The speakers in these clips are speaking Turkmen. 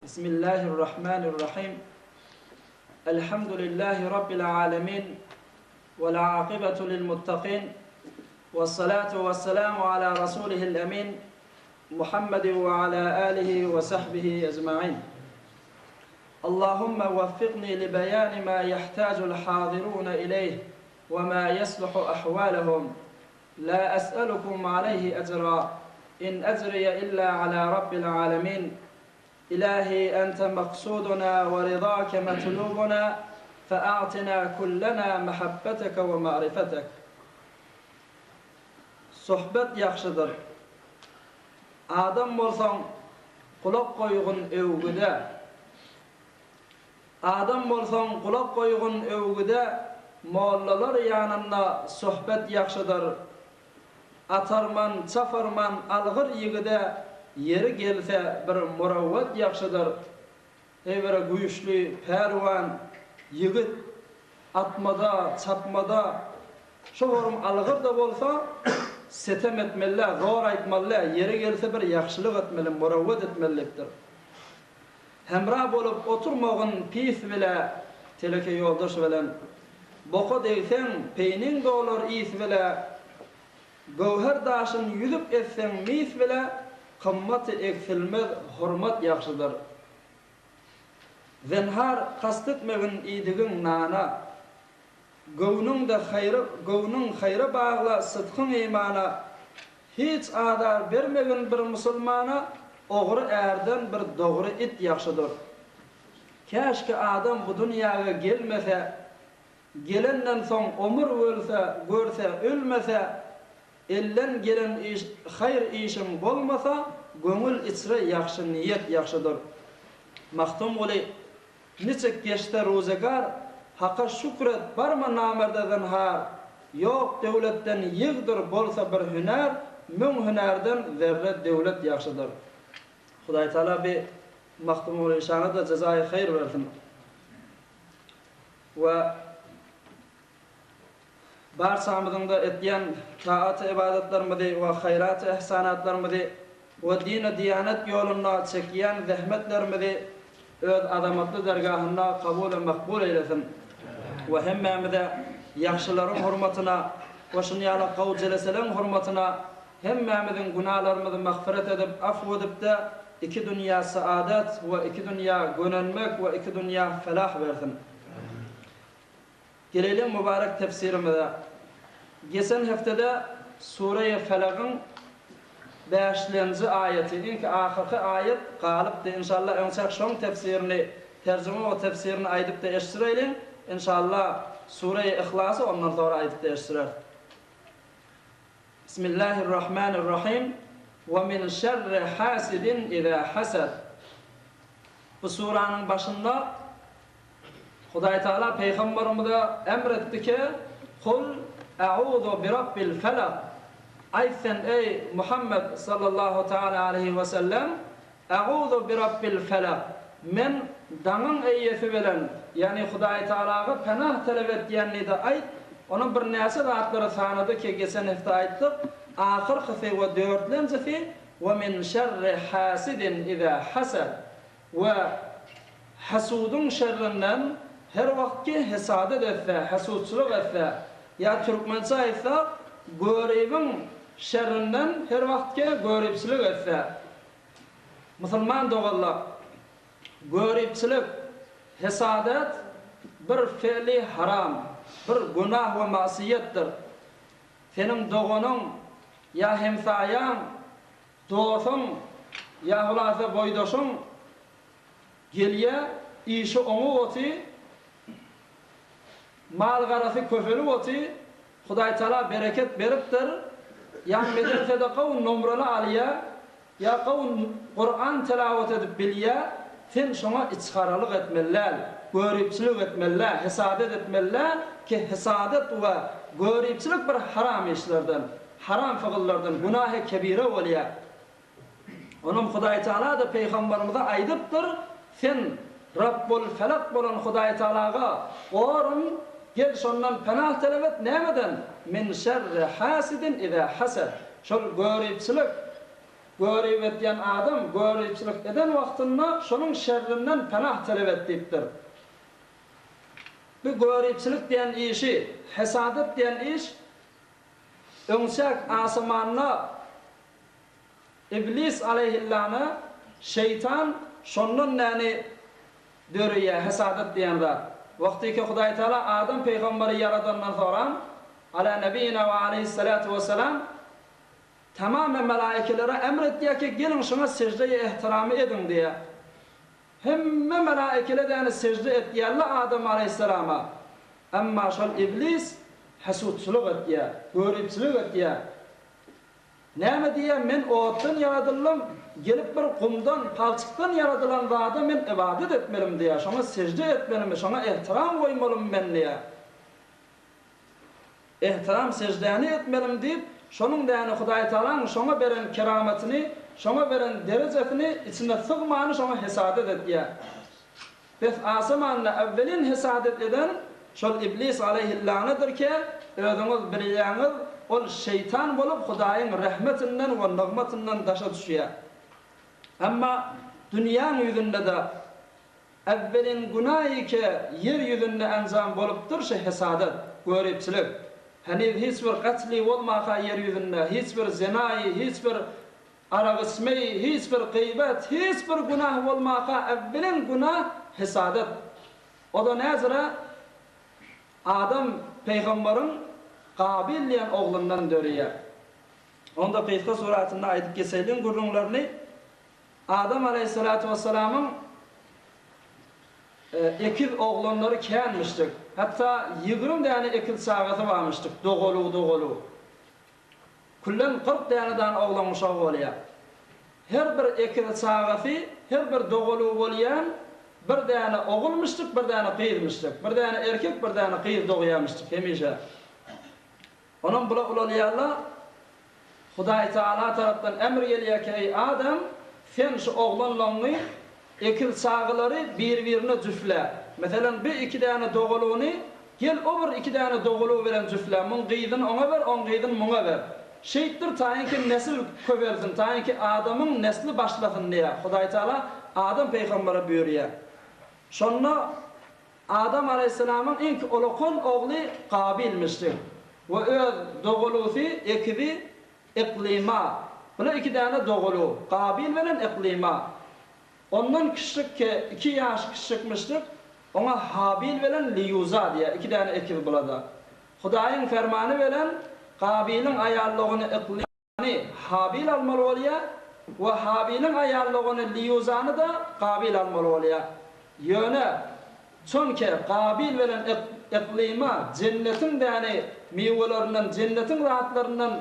Bismillahirrahmanirrahim. Elhamdülillahi Rabbil alemin. Vel akibetu lil muttaqin. Ve salatu ve selamu ala rasulihil emin. Muhammed ve ala alihi ve sahbihi ecmain. Allahümme veffikni li beyani ma yahtacul hadirun ileyh ve ma yesluhu ahvalehum. La es'elukum aleyhi ecra. İn ecriye illa ala rabbil alemin. Ilahi ente maksuduna ve ridake metlubuna fe'atina kullena mehabbeteke ve ma'rifetek. Sohbet ýagşydyr. Adam bolsaň, gulak goýgun öwgüde. Adam bolsaň, gulak goýgun öwgüde, Mollalar ýanynda sohbet ýagşydyr. Atarman, çaparman algyr ýigide, Ýeri gelse bir murawwat ýagşydyr. Eý bir güýçli pälwan ýigit, Atmada, çapmada, şo forum algyr-da bolsa, Setem etmeli-dä, zor aýtmaly-dä, Ýeri gelse bir ýagşylyk etmeli, murawwat etmeli diýipdir. Hemra bolup oturmagyn pis bile, Teleke ýoldaş bilen. Boka degseň, peýniň dolar is bile, Göwher daşyn ýüzük etseň mis bile, Gymmaty egsilmez hormat ýagşydyr. Zenhar kast etmegin iýdigiň nana. Göwnüňde haýra göwnüň haýra bagla sydkyň imana Hiç azar bermegin bir musulmana Ogry ärden bir dogry it ýagşydyr. Käşki adam bu dünýäge gelmese Gelenden soň omur ölse görse ölmese Elden gelen iş haýyr işiň bolmasa Göňül içre ýagşy niýet ýagşydyr. Magtymguly Niçik geçse ruzegar, Haka şükür et, barma namerde zynhar. Ýok döwletden ýygdyr bolsa bir hünär, Müň hünärden zerre döwlet ýagşydyr. Hudaýtagala bi Magtymguly şana-da jezaýy haýyr bersin. We Barçamyzyň-da etýän taat-ybadatlarymyzy we haýrat-yhsanatlarymyzy we din-u-diýanet ýolunda çekýän zähmetlerimizi Öz azamatly dergahynda kabul-u makbul eýlesin we hemmämize ýagşylaryň hormatyna we şuny ýaly gowy jeleseleň hormatyna hemmämiziň günalarymyzy magfyret edip, afw edip-de, iki dünýä saadat we iki dünýä gönenmek we iki dünýä felah bersin. Geleýliň mübarek tefsirimize. Geçen heftede Sureýi Felagyň bäşlenji aýaty, iňki ahyrky aýat galypdy. Inşallah öňçäk şoň tefsirini, terjime we tefsirini aýdyp-da eşitdireýliň. Inşallah Sureýi Yhlasy ondan soňra aýdyp-da eşitdireris. Bismillahirrahmanirrahim. We min şerri hasidin iza hasad. Bu suranyň başynda Hudaýtagala pygamberimize emr etdi ki, Kul a'uzu birabbil felak, Aýt sen eý, Muhammet sallallahu taala aleýhi we sellem, A'uzu birabbil felak, Men daňyň eýesi bilen, ýagny Hudaýtagalaga penah talap etýän diýdi aýt, Onuň birnäçe zatlary sanady ki, geçen hepde aýtdyk, ahyrkysy we dörtlenjisi, We min şerri hasidin iza hasad, We hasudyň şerrinden her wagt ki hesadet etse, hasudçylyk etse, ýa türkmençe aýtsak, göribiň şerrinden her wagt ki göripçilik etse. Musulman doganlar, göripçilik, hesadet bir fe'li haram, bir günah we magsyýetdir. Seniň doganyň ýa hemsaýaň Dostuň ýa hulasa boýdaşyň gelýä, işi oňup oty, mal-garasy köpelip oty, Hudaýtala bereket beripdir, ýa medresede gowy nomraly alýa, ýa gowy Kuran telawat edip bilýä, sen şoňa içgaralyk etmeli däl, göripçilik etmeli däl, hesadet etmeli däl ki hesadet we göripçilik bir haram işlerden. Haram fygyllardan günahy kebire bolýar. Onam Hudaýtagala-da pygamberimize aýdypdyr, Sen Rabbul Felak bolan Hudaýtagalaga gorun, gel şondan penah talap et, nämeden? Min şerri hasidin iza hasad. Şol göripçilik. Görip etýän adam göripçilik eden wagtynda şonuň şerrinden penah talap et diýipdir. Bu göripçilik diýen işi, hesadat diýen iş öňçäk asmanda Iblis aleýhillana, şeýtan, şondan näni döreýär, hesadat diýen zat. Wagtyky Hudaýtagala Adam pygamberi ýaradandan soram, ala nebiýina we aleýhissalatu wessalam, tamamy melaýikelere emr etýär ki, geliň şuňa seždeýi ehtiramy ediň diýýär. Hemme melaikele däni sežde etýärler Adam aleýhissalama. Emma şol Iblis hesutçylyk etýär, göripçilik etýär. Näme diýýär, men otdan ýaradyldym, gelip bir gumdan, palçykdan ýaradylan zada men ybadat etmelimi diýýär, şoňa sežde etmelimi, şoňa ehtiram goýmalymy men diýýär. Ehtiram seždäni etmelimi diýip, şonuň däni Hudaýtagalaň şoňa beren keramatyny, şoňa beren derejesini içine sygmany şoňa hesadet etýär. Bes asamanda äwwelin hesadet eden şol Iblis aleýhillanadyr ke, özüňiz bilýäňiz, ol şeýtan bolup Hudaýyň rehmetinden we nygmatyndan daşa düşýär. Emma dünýäň ýüzünde-de äwwelin günaýy ke ýer ýüzünde enjam bolupdyr şe hesadet, göripçilik. Heniz hiç bir gatli bolmaka ýer ýüzünde, hiç bir zenaýy, hiç bir Arak içmeý, hiç bir gybat, hiç bir günah bolmaka äwwelen günah hesadat. O-da näzire Adam peýgambaryň Gabil diýen oglundan döreýär. Onda gysga suratynda aýdyp geçeýliň gürrüňlerini. Adam aleýhissalatu wessalamyň ekiz oglanlary känmişdik. Hatda 20 däne ekiz çagasy barmyşdyk, dogalyg-dogalyg. Küllen 40 dänedan oglan uşagy bolýar. Her bir ekiz çagasy, her bir dogalygy bolýan bir däne ogulmyşdyk, bir däne gyzmyşdyk. Bir däne erkek, bir däne gyz dogýarmyşdyk hemişe. Onam bula ulalýarlar. Hudaý Tagala tarapdan emr gelýär ki, eý Adam, sen şu oglanlaňňy, ekiz çagalary bir-birine jüfle. Meselem, bi iki däne dogalygyny Gel o bir iki däne dogulygy beren jüfle, muň gyzyny oňa ber, oň gyzyny muňa ber. Şeýtdir taýynki nesil köpelsin, taýynki adamyň nesli başlasyn diýýär. Hudaýtagala Adam peýgambere buýurýar. Şonda Adam alaýhyssalamyň iňki ulakan ogly Gabilmişdi we öz dogulusy, ekizi Yklima. Bular iki däne doguly, Gabil bilen Yklima. Ondan kiçjik ke iki ýaş kiçjikmişdik, oňa Habil belen Lýuza diýýär, iki däne ekiz bulada. Hudaýyň fermany belen Gabiliň aýallogany Yklymany Habil almaly bolýar we Habiliň aýallogany Lýuzany-da Gabil almaly bolýar. Ýöne, çonke Gabil belen Yklyma jennetiň däne miwelerinden, jennetiň zatlaryndan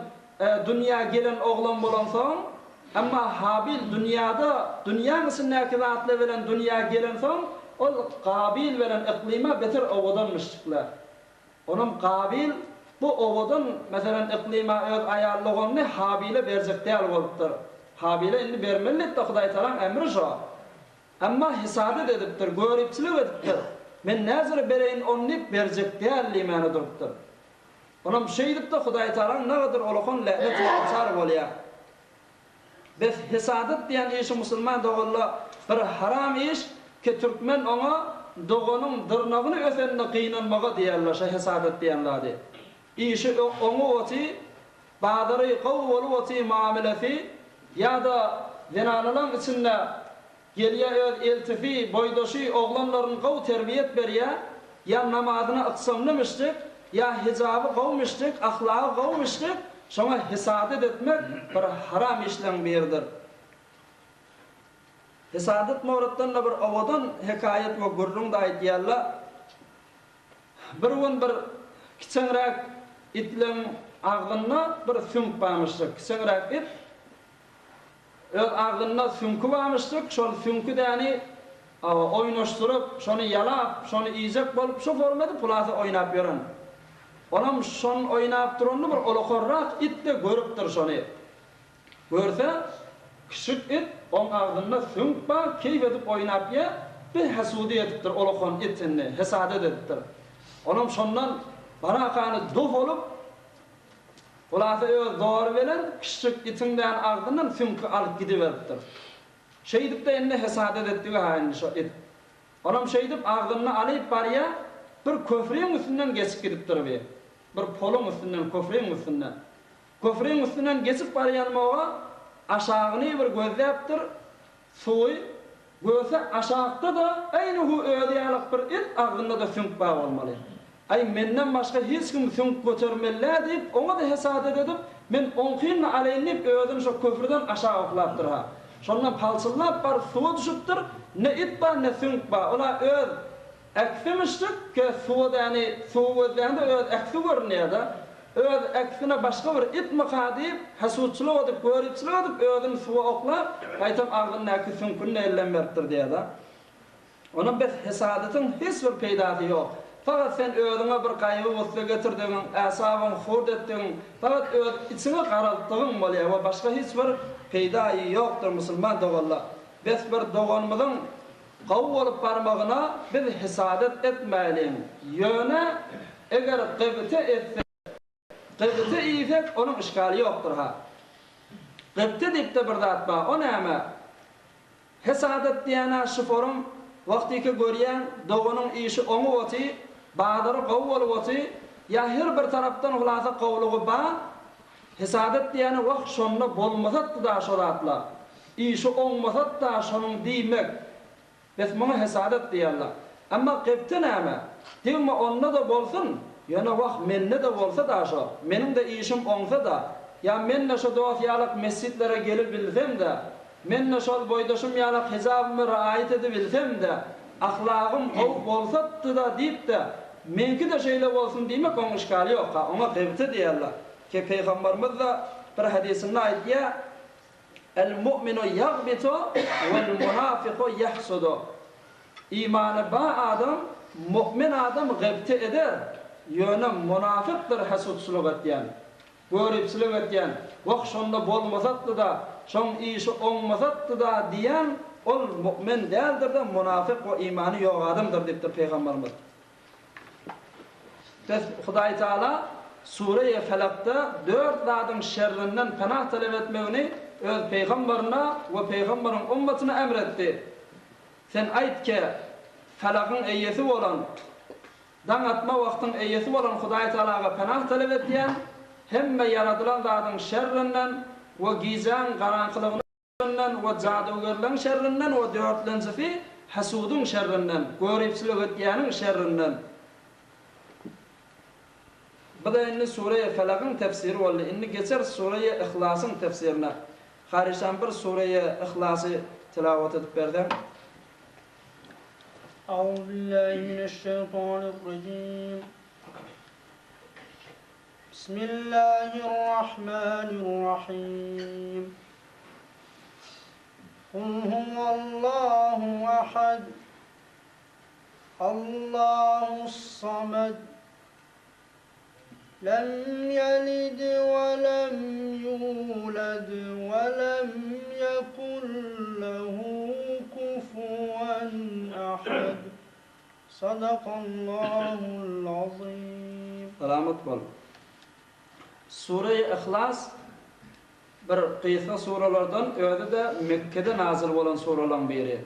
Dünýä gelen oglan bolansoň, emma Habil dünýäde, dünýäň içindäki zatlar bilen dünýä gelensoň, ol Gabil bilen Yklyma beter owadanmyşdyklar. Onam Gabil bu owadan, meselem, Yklyma öz aýal doganyny Habile berjek däl bolupdyr. Habile indi bermeli diýipdir, Hudaýtagalaň emri şo. Emma hesadat edipdir, göripçilik edipdir. Men näzire bereýin ony diýip, berjek däl diýmäne durupdyr. Onam şeýdip-de Hudaýtagalaň nagadyr olakan länet duçar bolýar. Bes hesadat diýen işi musulman doganla bir haram iş ki türkmen oňa doganyň dyrnagyny ösenine gynanmaga diýerler şo hesadat diýen zady. Işi oňup oty, bazary gowy bolup oty mamilesi ýa-da zenanalaň içinde Gelýä öz eltisi, boýdaşy oglanlaryny gowy terbiýet berýä, ýa namazyna ykjamlymyşdyk, ýa hijaby gowumyşdyk, ahlagy gowumyşdyk, şoňa hesadet etmek bir haram işleň biridir. Hesadet mowrutdan-da bir owadan hekaýat we gürrüň-de aýdýarlar. Bir gün bir kiçeňräk itleň agzynda bir süňk barmyşdyk. Kiçeňräk it Öz agzynda süňki barmyşdyk, şol süňki däni oýnaşdyryp, şony ýalap, şony iýjek bolup, şu formada pulasa oýnap ýören. Onam şon oýnap duranyny bir olakarrak it-de görüpdir şony. Görse, kişik it, oň agzynda süňk bar, keýp edip oýnap ýa, bir hesudy edipdir olakan it indi, hesadet edipdir. Onam şondan barakany doh bolup. Hulasa öz zory bilen kiçijik itiň däni agzyndan süňki alyp gidiberipdir. Şeýdip-de indi hesadet etdigi-ha indi şo it. Olam şeýdip agzynda alyp barýa, bir köfriň üstünden geçip gidipdir bi. Bir poluň üstünden, köfriň üstünden. Köfriň üstünden geçip barýan moga aşagyny bir gözläpdir, suwy, görse aşakda-da äýni-hu özi ýalak bir it agzynda-da süňk bar bolmaly. Aý, menden başga hiç kim süňk götermeli-dä diýip, oňa-da hesadet edip, men oňkyny-da alaýyn diýip, özüni şo köprüden aşak oklapdyr-ha. Şondan palçyllap baryp suwa düşüpdir, ne it bar, ne süňk bar. Ol-a öz äksimişdik, ke suwa däni, suwy gözläňde öz äksi görünýär-de. Öz äksine başga bir itmika diýip, hesutçylyk edip, göripçilik edip, özüni suwa oklap, gaýtam agzyndaky süňküni-de elden beripdir diýýär-de. Onam bes hesadytyň hiç bir peýdasy ýok. Fakat sen özüňe bir gaýgy-gussa getirdigiň, äsabyňy hurt etdigiň, fakat öz içiňi garaltdygyň bolýar we başga hiç bir peýdaýy ýokdur musulman doganlar. Bes bir doganymyzyň gowy bolup barmagyna biz hesadat etmäýliň. Ýöne eger gybte etsek, Gybty iýsek, onuň işgali ýokdur ha. Gybty diýip-de bir zat bar, o näme? Hesadat diýýän-ä şu forum, wagtyky görýäň, doganyň işi oňup oty, bazary gowy bolup oty, ýa her bir tarapdan hulasa gowlugy ba, hesadat diýýäni wah şonda bolmasatdy-da şo zatlar, işi oňmasat-da şonuň diýmek, Bes muňa hesadat diýerler. Emma gybta näme? Degme onda-da bolsun, ýöne wah mende-de bolsa-da şo, meniň-de işim oňsa-da, ýa men-de şo dost ýalak mesjitlere gelibilsem-de, men-de şol boýdaşym ýalak hijabymy raýat edibilsem-de, ahlagym gowy bolsatdy-da diýip-de, meňki-de şeýle bolsun diýmek oň işgali ýok-ha, oňa gybta diýerler. Ki Pygamberimiz-de bir hadysynda aýdýar, El mu'minu ýagbitu wel munafiku ýahsudu. Imany ba adam, mu'min adam gybty eder, ýöne munafykdyr hesutçylyk etýän, göripçilik etýän, wah şonda bolmasatdy-da, şoň işi oňmasatdy-da diýen ol mu'min däldir-de munafyk we imany ýok adamdyr diýipdir Pygamberimiz. Bes Hudaý Taala Sure-i Felakda dört zadyň şerrinden penah talap etmegini öz pygamberine we pygamberiň ummatyna emr etdi. Sen aýt ke, Felakyň eýesi bolan, daň atma wagtyň eýesi bolan Hudaý Taalaga penah talap etýän, hemme ýaradylan zadyň şerrinden we gijäň garaňkylygynyň şerrinden we jadygärleň şerrinden we dörtlenjisi hasudyň şerrinden, göripçilik etýäniň şerrinden. Bu-da indi Sure-i Felagyň tefsiri boldy. Indi geçeris Sure-i Yhlasyň tefsirine. Haryşan bir Sure-i Yhlasy tilawat edip berseň. Auzubillahi mineşşeýtanirrajim. Bismillahirrahmanirrahim. Kul huwallahu ahad. Allahus samed. Lem yelid we lem yulad we lem yekun lehu kufuwen ahad. Sadakallahul azim. Salamat bol. Sure-i Yhlas bir gysga suralardan özi-de Mekgede nazyl bolan suralaň biri.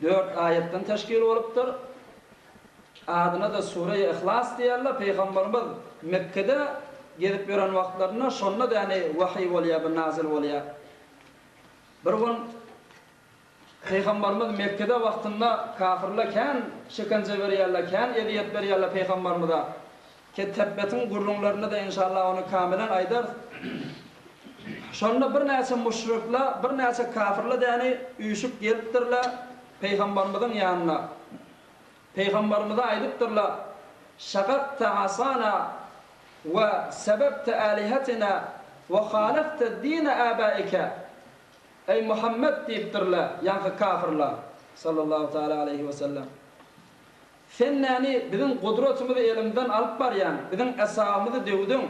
Dört aýatdan teşkil bolupdyr. Adyna-da Sure-i Yhlas diýerler. Pygamberimiz Mekgede gezip ýören wagtlarynda şonda-da ýani wahyý bolýar, bir nazyl bolýar. Bir gün Pygambarymyz Mekgede wagtynda kafirler kän şikenje berýärler, kän ezýet berýärler Pygambarymyza. Ke Tebbetiň gürrüňlerinde-de inşallah ony kamilen aýdarys. Şonda birnäçe muşrikler, birnäçe kafirler däni üýşüp gelipdirler Pygambarymyzyň ýanyna. Pygambarymyza aýdypdyrlar, Şakakte asana we sebebte alihetina we halefte dine abaike. Eý, Muhammet! diýipdirler ýaňky kafyrlar, sallallahu taala aleýhi we sellem. Sen näni biziň gudratymyzy elimizden alyp barýaň, biziň esabymyzy döwdüň.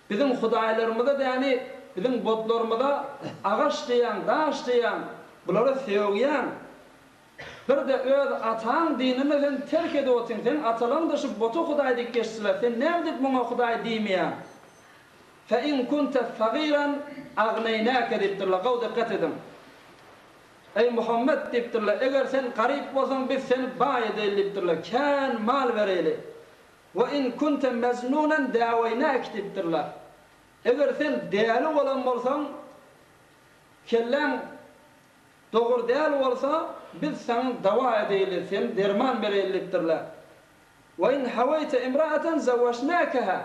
Biziň hudaýlarymyza däni, biziň butlarymyza agaç diýýäň, daş diýýäň, bulara sögýäň. Bir-de öz ataň dinini sen terk edip otyň, seň atalaň-da şu buta hudaý diýip geçdiler, sen näme diýip muňa hudaý diýmeýäň? Fe in kunte fagiran agneýnäke diýipdirler. Gowy dykgat ediň. Eý Muhammet diýipdirler, eger sen garyp bolsaň biz seni baý edeýli diýipdirler, kän mal bereýli. We in kunte mejnunen däweýnäk diýipdirler. Eger sen däli bolan bolsaň, kelläň dogry däl bolsa, biz saňa dawa edeýli, seni derman bereýli diýipdirler. Wa in haweýte imra'aten zewweşnäkeha.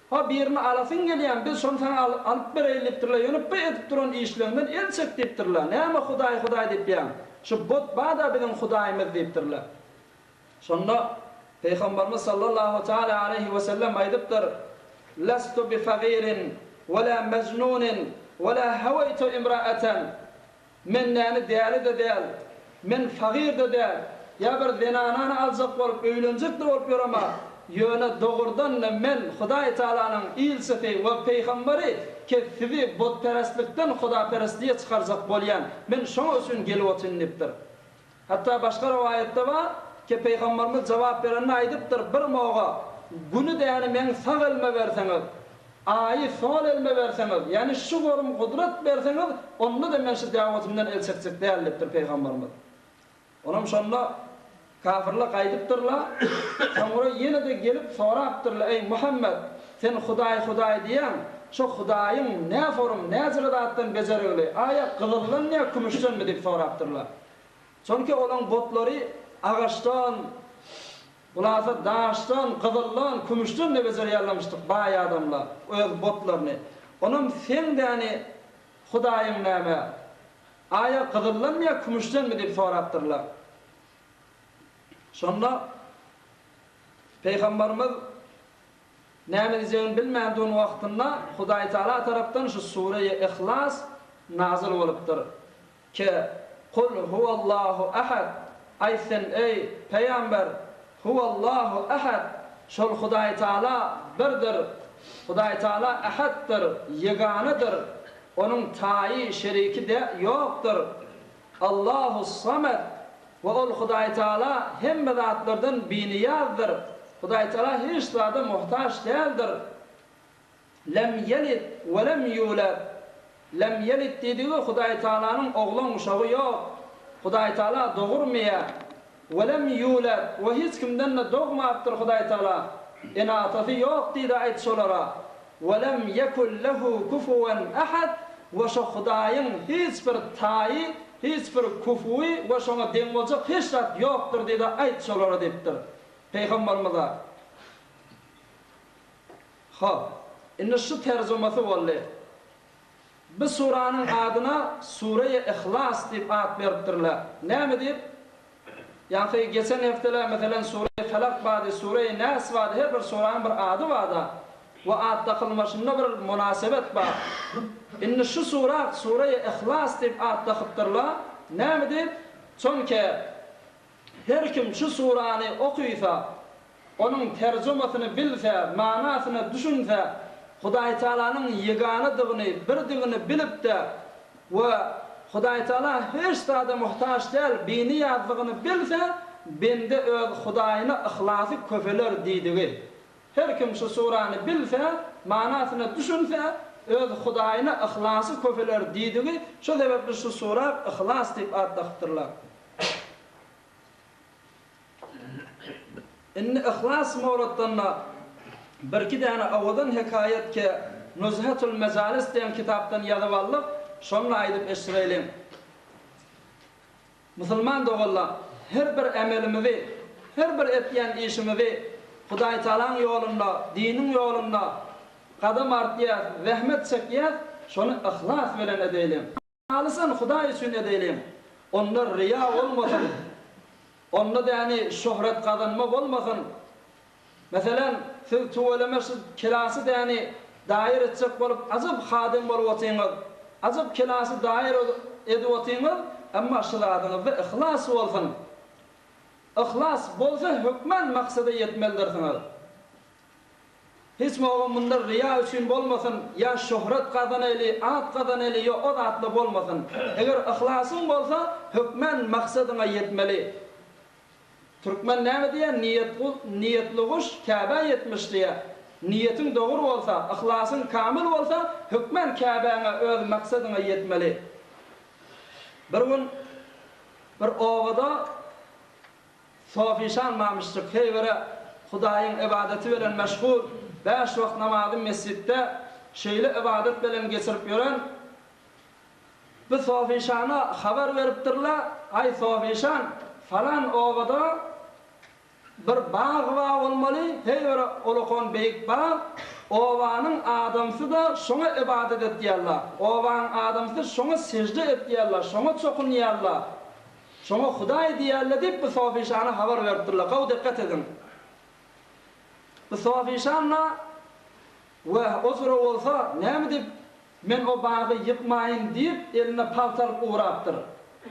Ha birini alasyň gelýän, biz şony saňa alyp bereýli diýipdirler, ýöne bu edip duran işleňden el çek diýipdirler. Näme Hudaý Hudaý diýipýäň? Şu but bar-da biziň Hudaýymyz diýipdirler. Şonda Pygamberimiz sallallahu taala aleýhi we sellem aýdypdyr, Lestu bi fagirin we la mejnunin we la haweýtu imra'aten. Men näme däli-de däl, men fagyr-da däl, ýa bir zenanany aljak bolup, öýlenjek-de bolup ýöremok, ýöne dogrudan-da men Hudaý Tagalanyň ilçisi we peýgamberi ke sizi butperestlikden hudaperestlige çykarjak bolýan, men şoň üçin gelip otyryn diýipdir. Hatda başga rowaýatda bar, ke peýgamberimiz jogap berende aýdypdyr, Bir moga Güni däni meň sag elime berseňiz, Aýy sol elime berseňiz, ýagny şu gorum gudrat berseňiz, onda-da men şu dawatymdan el çekjek däl diýipdir peýgamberimiz. Onam şonda kafirler gaýdypdyrlar, soňra ýene-de gelip sorapdyrlar, Eý, Muhammet, sen Hudaý, Hudaý diýýäň, şo Hudaýyň näforum, näjele zatdan bejerigli, aýa gyzyldan ýa kümüşdenmi diýip sorapdyrlar. Çünki olaň butlary agaçdan, hulasa daşdan, gyzyldan, kümüşden-de bejerýärlermişdik baý adamlar öz butlaryny. Onam seň däni Hudaýyň näme, aýa gyzyldanmy ýa kümüşdenmi diýip sorapdyrlar. Şonda Pygambarymyz näme diýjegini bilmän duran wagtynda Hudaýtagala tarapdan şu Sureýi Yhlas nazyl bolupdyr. Ke, Kul huwallahu ahad, Aýt sen, eý, pygamber, Huwallahu ahad, şol Hudaý Taala birdir, Hudaý Taala ahaddyr, ýeganadyr, Onuň taýy, şeriki de, ýokdur. Allahus samed, we Ol Hudaý Taala hemme zatlardan binyýazdyr, Hudaý Taala hiç zada muhtaç däldir. Lem ýelid we lem ýulad. Lem ýelid diýdigi Hudaý Tagalanyň oglan uşagy ýok. Hudaý Tagala dogurmaýar. We lem ýulad we hiç kimden-de dogmapdyr Hudaý Tagala. Ene-atasy ýok diýdi aýt şolara. We lem ýekun lehu kufuwen ahad we şo Hudaýyň hiç bir taýy, hiç bir kufuwy we şoňa deň boljak hiç zat ýokdur diýdi aýt şolara diýipdir. Pygamberimize. Hop, indi şu terjumasy boldy. Bu suranyň adyna Sureýi Yhlas diýip at beripdirler. Näme diýip? Ýaňky geçen hepdeler meselem Sureýi Felak bardy, Sureýi Näs bardy, her bir suranyň bir ady barda we at dakylmaşynda bir mynasebet bar. Indi şu sura Sureýi Yhlas diýip at dakypdyrlar. Näme diýip? Çonki Her kim şu surany okysa, onuň terjumasyny bilse, manasyna düşünse, Hudaýtagalanyň ýeganadygyny, birdigini bilip-de we Hudaýtagala hiç zada muhtaç däl, binyýazdygyny bilse, bende öz Hudaýyna yhlasy köpeler diýdigi. Her kim şu surany bilse, manasyna düşünse, öz Hudaýyna yhlasy köpeler diýdigi, şo sebäpli şu sura Yhlas diýip at dakypdyrlar. Indi Yhlas Moratdan-da birki däne owadan hekaýat ke Nuzhetul Mejalis diýen kitapdan ýazyp aldyk, şony aýdyp eşdireýliň. Musulman doganlar, her bir emelimizi, her bir etýän işimizi Hudaýtagalaň ýolunda, diniň ýolunda gadam artýas, zähmet çekýäs, şony yhlas bilen edeýliň. Halysan Hudaý üçin edeýliň. Onda ryýa bolmasyn. Onda däni şöhret gazanma bolmasyn. Meselem, siz tüweleme şu kelasy däni daýyr etjek bolup ajap hadym bolup otyňyz. Ajap kelasy daýyr edip otyňyz, emma şu zadyňyzda yhlas bolsun. Yhlas bolsa hökman maksada ýetmelidirsiňiz. Hiç mogam munda ryýa üçin bolmasyn, ýa şöhret gazanaýly, at gazanaýly, ýo o zatla bolmasyn. Eger yhlasyň bolsa, hökmän maksadyňa ýetmeli. Türkmen näme diýýär, Niýetli guş Käbä ýetmiş diýýär. Niýetiň dogry bolsa, yhlasyň kamyl bolsa, hökmän Käbäňe, öz maksadyňa ýetmeli. Bir gün bir obada Sofyşan mamyşjyk heýwere Hudaýyň ybadaty bilen meşgul, bäş wagt namazy mesjitde şeýle ybadat bilen geçirip ýören bu Sofyşana habar beripdirler, Aý Sofyşan, falan obada Bir bag bar bolmaly, heý bir ulakan beýik bag, obanyň adamsy-da şoňa ybadat etýärler, obanyň adamsy şoňa sežde etýärler, şoňa çokunýarlar, şoňa Hudaý diýýärler diýip bu Sofyşana habar beripdirler. Gowy dikgat ediň. Bu Sofyşan-da Wah, o jura bolsa näme diýip Men o bagy ýykmaýyn diýip, eline palta alyp ugrapdyr.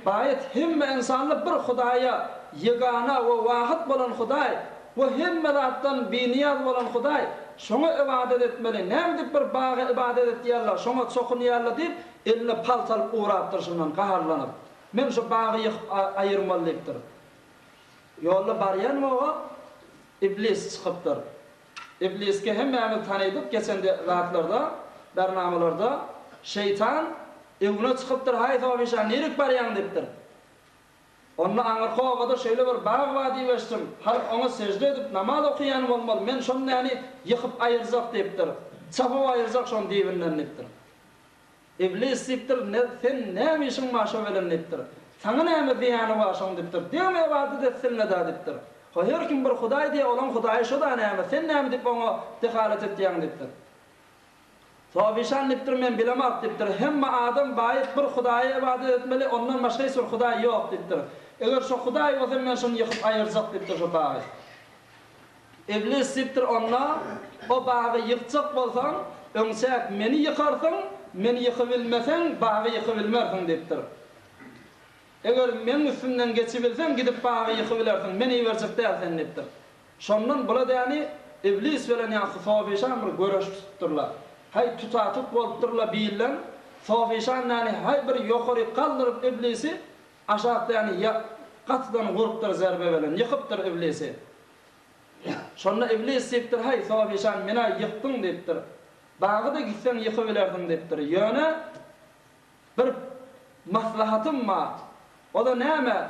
Baýat hemme ynsanly bir Hudaýa, ýegana we wahyt bolan Hudaý we hemme zatdan binyýaz bolan Hudaý, şoňa ybadat etmeli, näme diýip bir baga ybadat etýärler, şoňa çokunýarlar diýip, eline palta alyp ugrapdyr şundan gaharlanyp. Men şu bagy ýykyp aýyrmaly diýipdir. Ýolda barýan oba Iblis çykypdyr. Ibliski hemmämiz tanydyk geçen zatlarda, bernamalarda şeýtan öňüne çykypdyr haý Sofişa nirik barýaň diýipdir. Onda aňyrky obada şeýle bir bag bar diýip eşitdim, halk oňa sežde edip namaz okaýan bolmaly men şony näni ýykyp aýyrjak diýipdir. Çapyp aýyrjak şony düýbünden diýipdir. Iblis diýipdir, Ne, sen näme işiň bar şo bilen diýipdir. Saňa näme zyýany bar şoň diýipdir. Degme ybadat etsinle-dä diýipdir. Ho her kim bir hudaý diýýär, olaň hudaýy şo-da näme, sen näme diýip oňa dehalat etýäň diýipdir. Sofişan diýipdir, men bilemok diýipdir. Hemme adam baýyt bir hudaýa ybadat etmeli, ondan başga hiç bir hudaý ýok diýipdir. Eger şo hudaý bolsa men şony ýykyp aýyrjak diýipdir şo bagy. Iblis diýipdir, Onda o bagy ýykjak bolsaň, öňçäk meni ýykarsyň, meni ýykybilmeseň, bagy ýykybilmersiň diýipdir. Eger meň üstümden geçibilseň, gidip bagy ýykybilersiň, men iberjek däl seni diýipdir. Şondan bula däni Iblis bilen ýaňky Sofişan bir göreş tutupdyrlar. Haý, tuta-tut bolupdyrlar birlen. Sofişan däni haý bir ýokaryk galdyryp Iblisi, Aşakda ýany ýa gatydan urupdyr zerbe bilen, ýykypdyr Iblisi. Şonda Iblis diýipdir, Haý, Sofişan, men-ä ýykdyň diýipdir. Bagy-da gitseň ýykybilersiň diýipdir. Ýöne bir maslahatym bar. O-da näme?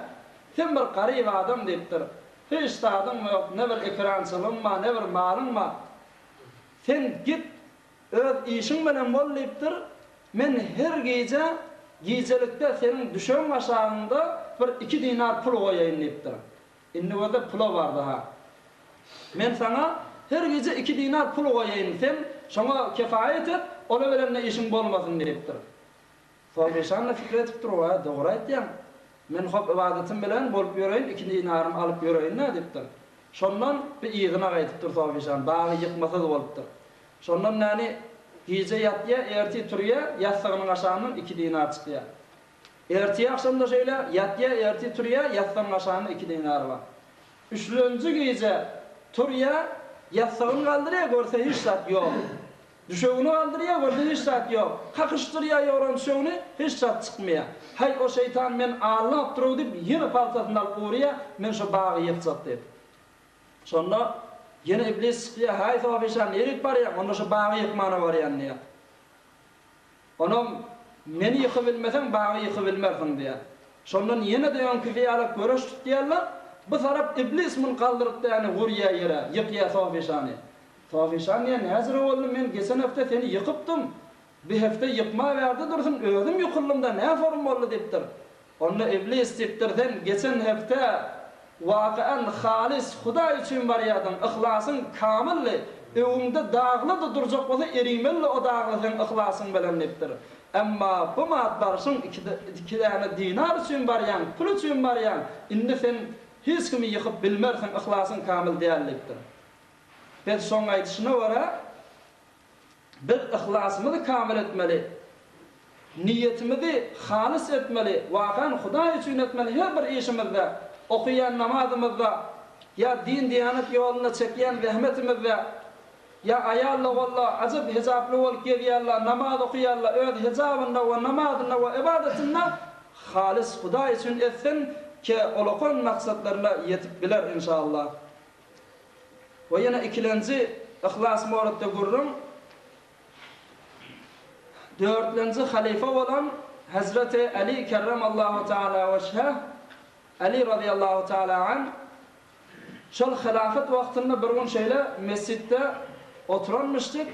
Sen bir garyp adam diýipdir. Hiç zadyň ýok, ne bir ekerançylygyň bar, ne bir malyň bar. Sen git, Öz işiň bilen bol diýipdir, men her gije gijelikde seniň düşegiň aşagynda bir iki dinar pul goýaýyn diýipdir. Indi gözle pula bardy-ha. Men saňa her gije iki dinar pul goýaýyn, sen şoňa kefaýat et, ola bilen-de işiň bolmasyn diýipdir. Solgyşan-da pikir edipdir, Waý, dogry aýtýaň. Men hop ybadatym bilen bolup ýöreýin, iki dinarymy alyp ýöreýin-dä diýipdir. Şondan bir yzyna gaýdypdyr Solgyşan, bagy ýykmasyz bolupdyr. Şondan näni, gije ýatýa, ertir turýa, ýassygynyň aşagyndan iki dinar çykýa. Ertir agşam-da şeýle, ýatýa, ertir turýa, ýassygynyň aşagynda iki dinar bar. Üçlenji gije turýa, ýassygyny galdyrýa, görse hiç zat ýok. Düşegini galdyrýar, görse hiç zat ýok. Kakyşdyrýar ýogran düşegini, hiç zat çykmaýar. Haý, o şeýtan meni aldap dur-ow diýip, ýene paltasyny alyp urýar, men şu bagy ýykjak diýip. Şonda ýene iblis çykýar, Haý, Sofişan, nirik barýaň? Onda şu bagy ýykmana barýan diýýär. Onam, Meni ýykybilmeseň, bagy ýykybilmersiň diýýär. Şondan ýene-de öňküsi ýalak göreş tutýarlar. Bu tarap iblis muny galdyryp däni urýar ýere, ýykýar Sofişany. Sofişan diýýär, Näzire boldy, men geçen hepde seni ýykypdym. Bi hepde ýykma bärde dursun, özüm ýykyldym-da, nä forum boldy diýipdir. Onda Iblis diýipdir, Sen geçen hepde wakyan halys Hudaý üçin barýardyň, yhlasyň kamyldy, öňüňde daglar-da durjak bolsa erimelidi o daglar seň yhlasyň bilen diýipdir. Emma bu mat barşyň iki däne dinar üçin barýaň, pul üçin barýaň, indi sen hiç kimi ýykyp bilmersiň, yhlasyň kamyl däl diýipdir. Biz şoň aýdyşyna görä, Biz yhlasymyzy kamyl etmeli. Niýetimizi halys etmeli, wakan Hudaý üçin etmeli her bir işimizde, okaýan namazymyzda, ýa din-diýanet ýolunda çekýän zähmetimizde, ýa aýal-ogullar ajap hijaply bolup gezýärler, namaz okaýarlar, öz hijabynda we namazynda we ybadatynda halys Hudaý üçin etsin, ke olakan maksatlaryna ýetip biler inşallah. We ýene ikilenji. Yhlas moratda gürrüň dörtlenji halyfa bolan Hezreti Ali kerremallahu taala weçheh, Ali razyýallahu taala anh, şol hylafet wagtynda bir gün şeýle mesjitde oturanmyşdyk.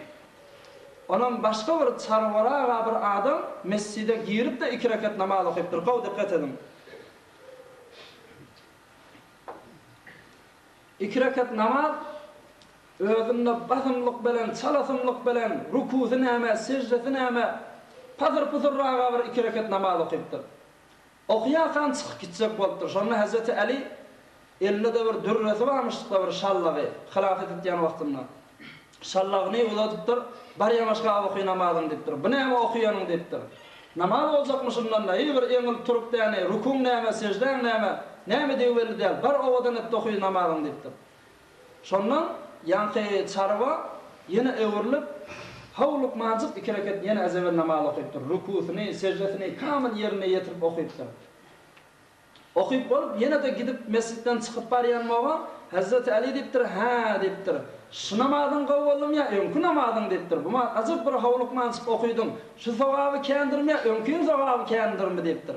Onam başga bir çarwaraga bir adam mesjide girip-de iki rekat namaz okypdyr. Gowy dikgat ediň. Iki rekat namaz özünde basymlyk bilen, çalasynlyk bilen, rukusy näme, seždesi näme, pasyr-pusurraga bir iki rekat namaz okypdyr. Okýarkan çykyp gitjek bolupdyr. Şonda Hezreti Äli elinde-de bir dürresi barmyşdyk-da bir şallagy, hylafet etýän wagtynda. Şallagyny uzadypdyr, Bar ýanaşga oky namazyňy diýipdir. Bu näme okýanyň diýipdir. Namaz boljakmy şundan-da, hiý bir eňilip turup däni, rukuň näme, seždäň näme, nämedigi belli däl, bar owadan et-de oky namazyňy diýipdir. Şondan ýaňky çarwa ýene öwrülip, howlukmanjyk iki reket ýene ezebel namaz okypdyr. Rukusyny, seždesini kamyl ýerine ýetirip okypdyr. Okyp bolup, ýene-de gidip mesjitden çykyp barýan moga, Hezreti Äli diýipdir, Hä, diýipdir, şu namazyň gowy boldumy ýa öňki namazyň diýipdir. Bu ajap bir howlukmanjyk okydyň, şu sogaby kändirmi ýa öňkiň sogaby kändirmi diýipdir.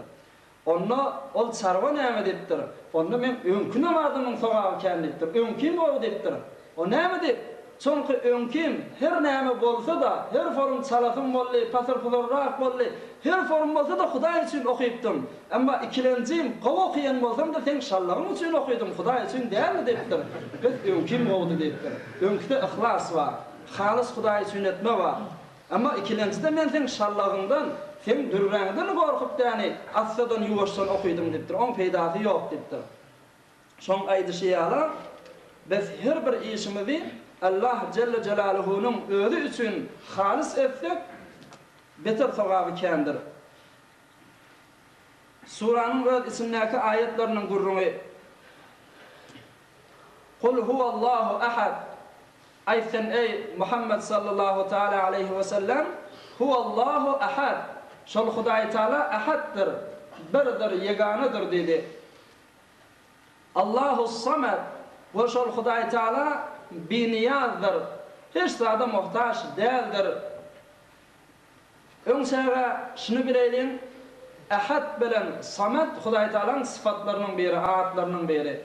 Onda ol çarwa näme diýipdir? Onda meň öňki namazymyň sogaby kän diýipdir. Öňkim gowy diýipdir. O näme diýip? Çonki öňkim her näme bolsa-da, her forum çalasym boldy, pasyr-puzurrak boldy, her forum bolsa-da Hudaý üçin okypdym. Emma ikilenjim, gowy okaýan bolsam-da seň şallagyň üçin okydym, Hudaý üçin däldi diýipdir. Bes öňkim gowudy diýipdir. Öňküde yhlas bar. Halys Hudaý üçin etme bar. Emma ikilenjide men seň şallagyňdan, seň dürräňden gorkup däni assadan ýuwaşdan okydym diýipdir. Oň peýdasy ýok diýipdir. Şoň aýdyşy ýaly, biz her bir işimizi Allah jelle jelaluhunyň özi üçin halys etsek, beter sogaby kändir. Suranyň öz içindäki aýatlarynyň gürrüňi, Kul huwallahu ahad, Aýt sen eý, Muhammet sallallahu taala aleýhi we sellem, Huwallahu ahad, şol Hudaý Taala Ahaddyr, Birdir, Ýeganadyr diýdi. Allahus Samed, we şol Hudaý Taala Binyýazdyr, hiç zada muhtaç däldir. Öň çaga şuny bileýliň, Ahad bilen Samed Hudaý Taalaň sypatlarynyň biri, atlarynyň biri.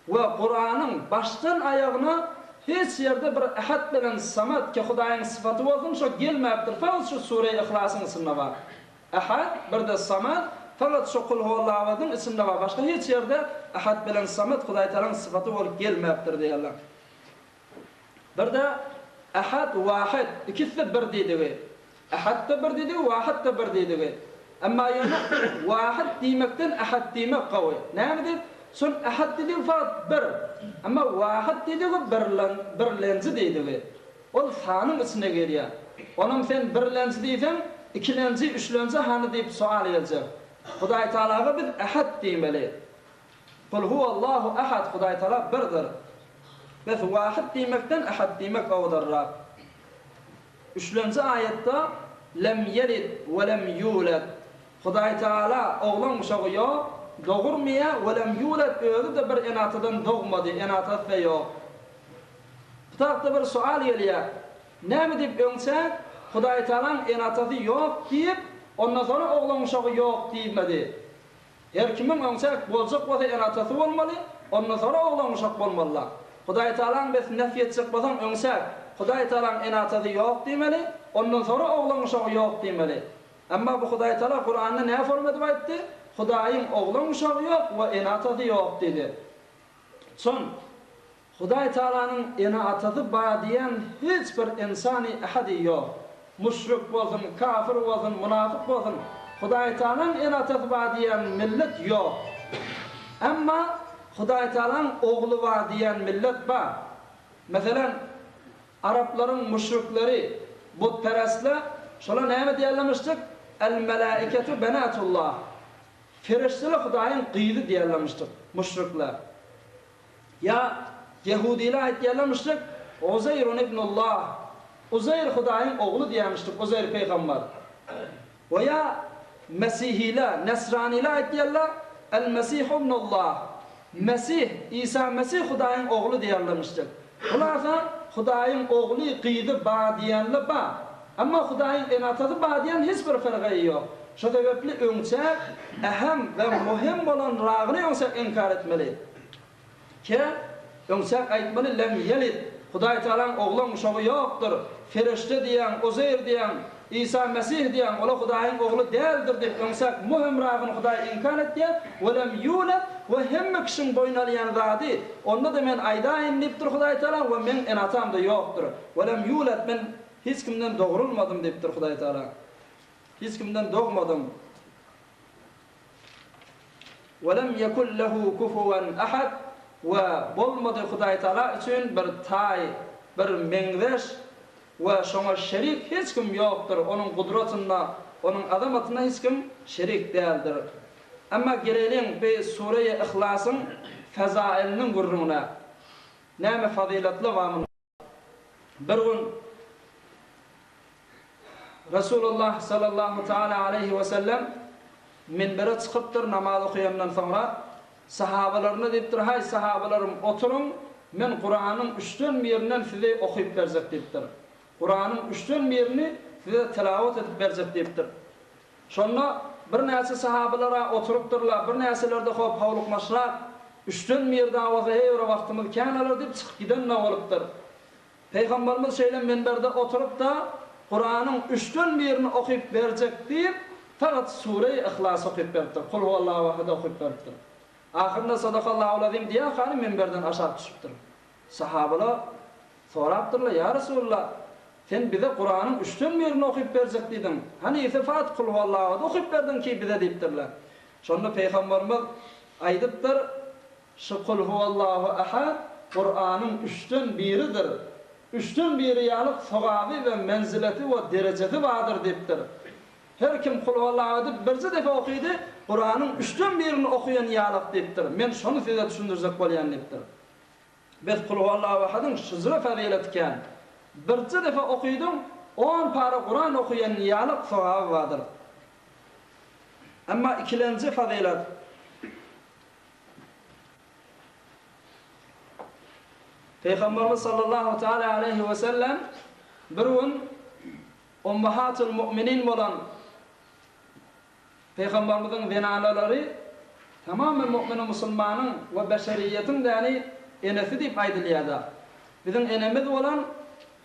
We Kuranyň başdan aýagyna hiç ýerde bir Ehad bilen Samad ki Hudaýyň sypaty bolsun şo gelmäpdir fakat şu Sure-i Yhlasyň içinde bar. Ehad birde Samad fakat şu Kulhuwallawadyň içinde bar başga hiç ýerde Ehad bilen Samad Hudaý Tagalaň sypaty bolup gelmäpdir diýýärler. Birde Ehad, Wahid, ikisi-de bir diýdigi. Ehad-da bir diýdigi, Wahid-de bir diýdigi. Emma ýöne Wahid diýmekden Ehad diýmek gowy. Näme diýip? Şol Ehad diýdigi fakat bir. Emma Wahid diýdigi birlen, birlenji diýdigi. Ol sanyň içine girýär. Onam sen birlenji diýseň, ikilenji, üçlenji hany diýip soal geljek. Hudaýtagalaga biz Ehad diýmeli. Kul huwallahu ahad Hudaý Tagala birdir. Bes wahid diýmekden ahad diýmek owadanrak. Üçlenji aýatda lem ýelid we lem ýulad Hudaý Tagala oglan uşagy ýok, dogurmaýar we lem ýulad özi-de bir ene-atadan dogmady, ene-atasy-da ýok. Bu tarapda bir sual gelýär. Näme diýip öňçä Hudaý Tagalaň ene-atasy ýok diýip, ondan soňra oglan uşagy ýok diýmedi. Her kimiň öňçäk boljak bolsa ene-atasy bolmaly, ondan soňra oglan-uşak bolmalyda. Hudaýtagalaň bes nefy etjek bolsaň öňçäk Hudaýtagalaň ene-atasy ýok diýmeli, ondan soňra oglan-uşagy ýok diýmeli. Emma bu Hudaýtagala Kuranda nä forma edip aýtdy? Hudaýyň oglan-uşagy ýok we ene-atasy ýok diýdi. Çyn. Hudaý Tagalanyň ene-atasy bar diýen hiç bir ynsany ahady ýok. Müşrik bolsun, kafir bolsun, munafyk bolsun, Hudaý Tagalaň ene-atasy bar diýen millet ýok. Emma Hudaý Tagalaň ogly bar diýen millet bar. Meselem, araplaryň müşrikleri, butperestler, şolar näme diýerlermişdik? El-melaiketu benatullah. Perişdeler Hudaýyň gyzy diýerlermişdik, müşrikler. Ýa ýehudylar aýtýarlarmyşdyk, Uzeýrun ibnullah, Uzeýr Hudaýyň ogly diýýärmişdik, Uzeýr pygamber. We ýa mesihiler, nesranylar aýtýarlar, El-Mesihu ibnullah, Mesih, Isa Mesih Hudaýyň ogly diýýärlermişdik. Hulasa, Hudaýyň ogly, gyzy ba diýenle ba. Emma Hudaýyň ene-atasy ba diýen hiç bir fyrga ýok. Şo sebepli öňçäk ähem we möhüm bolan ragyny öňçäk inkar etmeli. Ke, öňçäk aýtmaly lem ýelid, Hudaý Tagalaň oglam uşagy ýokdur, fereşde diýýäň, Uzeýr diýýäň, Isa Mesih diýýäň, ola Hudaýyň ogly däldir diýip öňçäk möhümragyny Hudaý inkar etýär, we lem ýuled, we hemme kişiň boýun alýan zady, onda-da men aýdaýyn diýipdir Hudaý Tagala, we meň ene-atam-da ýokdur, we lem ýuled, men hiç kimden dogrulmadym diýipdir Hudaý Tagala. Hiç kimden dogmadym. Welem ýekun lehu kufuwen ahad we bolmady Hudaý Tagala üçin bir taý, bir meňzeş we şoňa şerik hiç kim ýokdur, Onuň gudratynda, Onuň azamatynda hiç kim şerik däldir. Emma geleliň bi Sureýi Yhlasyň fezailiniň gürrüňine. Näme fazylatly bar munda? Bir gün Resulullah sallallahu taala aleýhi we sellem minbere çykypdyr namaz okaýandan soňra sahabalaryna diýipdir, Haý sahabalarym oturyň, men Kuranyň üçden birinden size okyp berjek diýipdir. Kuranyň üçden birini size tilawat edip berjek diýipdir. Şonda birnäçe sahabalar-a oturypdyrlar, birnäçeleri-de hop howlukmaçrak, Üçden biri dagy bolsa heý bir wagtymyz kän alar diýip çykyp giden-de bolupdyr. Pygamberimiz şeýle minberde oturyp-da, Kuranyň üçden birini okyp berjek diýip, fakat Sureýi Yhlasy okyp beripdir, Kul huwallahu ahady okyp beripdir. Ahyrynda Sadakallahul-azim diýen hany minberden aşak düşüpdir. Sahabalar sorapdyrlar, Ýa Resulallah, sen bize Kuranyň üçden birini okyp berjek diýdiň. Hany ise fakat Kulhuallahady okyp berdiň ki bize diýipdirler. Şonda Pygamberimiz aýdypdyr, Şu Kulhuallahu ahad Kuranyň üçden biridir. Üçden biri ýalyk sogaby we menzileti we derejesi bardyr diýipdir. Her kim Kulhuallahu edip birje depe okydy, Kuranyň üçden birini okaýan ýalyk diýipdir. Men şony size düşündirjek bolýan diýipdir. Bes Kulhuallahuahadyň şyjra fazileti kän. Birje depe okydyň on para Kuran okaýan ýalyk sogaby bardyr. Emma ikilenji fazilet Pygamberimiz sallallahu taala aleýhi we sellem bir gün Ummahatul mu'minin bolan Pygamberimiziň zenanalary tamamy mu'mini musulmanyň we beşeriýetiň däni enesi diýip aýdylýada. Biziň enemiz bolan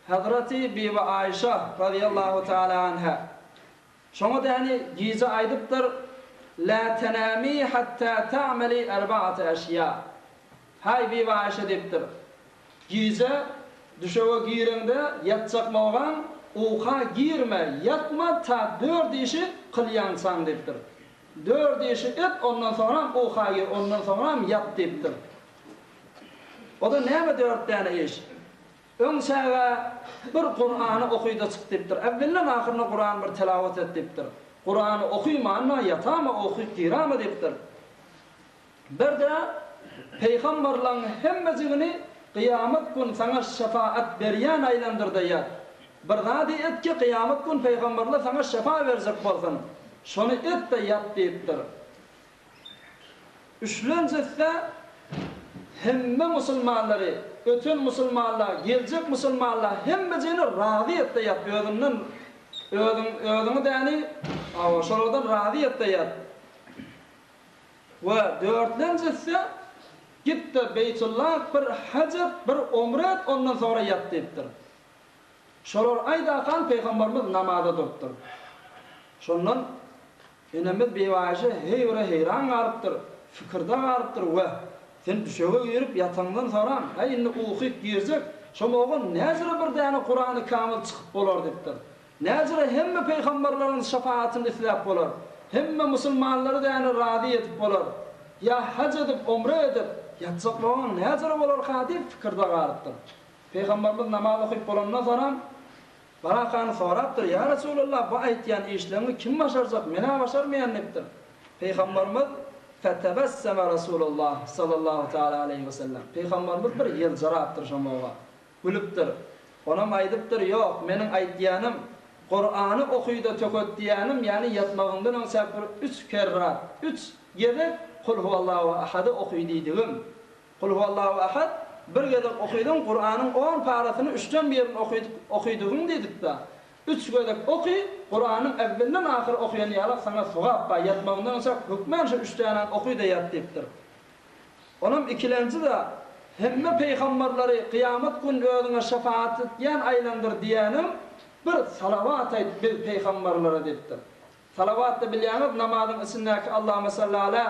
Hazreti Bibi Aýşa razyýallahu taala anha. Şoňa däni gije aýdypdyr, Lä tenami hatta ta'meli erbaate eşýa. Haý Bibi Aýşa diýipdir. Gije düşege gireňde ýatjak bolgaň, uka girme, ýatma ta dört işi kylýançaň diýipdir. Dört işi et, ondan soňram uka gir, ondan soňram ýat diýipdir. O-da näme dört däne iş? Öň çaga bir Kurany okyda çyk diýipdir. Äwwelden ahyryna Kurany bir telawat et diýipdir. Kurany okymanda ýatama okyp girama diýipdir. Bir-de peýgamberleň hemmejigini kyýamat gün saňa şefaat berýän aýlandyr-da ýat. Bir zady et ki kyýamat gün peýgamberler saňa şefa berjek bolsun. Şony et-de ýat diýipdir. Üçlenjisi-de hemme musulmanlary, öten musulmanlar, geljek musulmanlar hemmejigini razy et-de ýat özünden özüň özüňi däni şolardan razy et-de ýat. We dörtlenjisi, Git-de Beýtullah bir haj et, bir umre et, ondan soňra ýat diýipdir. Şolar aýdakan Pygamberimiz namaza durupdyr. Şondan enemiz Bibi Aýşe heý-bir heýran galypdyr, pikirde galypdyr we Sen düşege girip ýataňdan soram, äý indi ukyp girjek, şo moga näjüre bir däne Kurany kamyl çykyp bolar diýipdir. Näjüre hemme peýgamberleriň şepagatyny isläp bolar? Hemme musulmanlary däne razy edip bolar? Ýa haj edip, umre edip, ýatjak bolan näjüre bolarka diýip pikirde galypdyr. Pygamberimiz namaz okyp bolandan soňam Barakany sorapdyr, Ýa Resulallah, bu aýtýan işleriňi kim başarjak, men-ä başarmaýan diýipdir. Pygamberimiz Fetebesseme Resulullah sallallahu taala aleýhi wesellem. Pygamberimiz bir ýyljyrapdyr şo moga. Gülüpdir. Onam aýdypdyr, Ýok, meniň aýtýanym, Kurany okyda töket diýýänim, ýagny ýatmagyňdan öň çäk bir üç kerrat, üç gezek Kul huwallahu ahady oky diýdigim. Kul huwallahu ahad. Bir gezek okydyň Kuranyň on parasyny üçden birini okydyk okydygyň diýdik-de. Üç gezek oky, Kuranyň äwwelinden ahyry okaýan ýalak saňa sogap bar, ýatmagyňdan öňçäk hökmän şu üç dänäni oky-da ýat diýipdir. Onam ikilenji-de, hemme peýgambarlary kyýamat gün özüňe şefaat etýän aýlandyr diýýänem, bir salawat aýt biz peýgambarlara diýipdir. Salawat-da bilýäňiz namazyň içindäki Allahümme salli ala,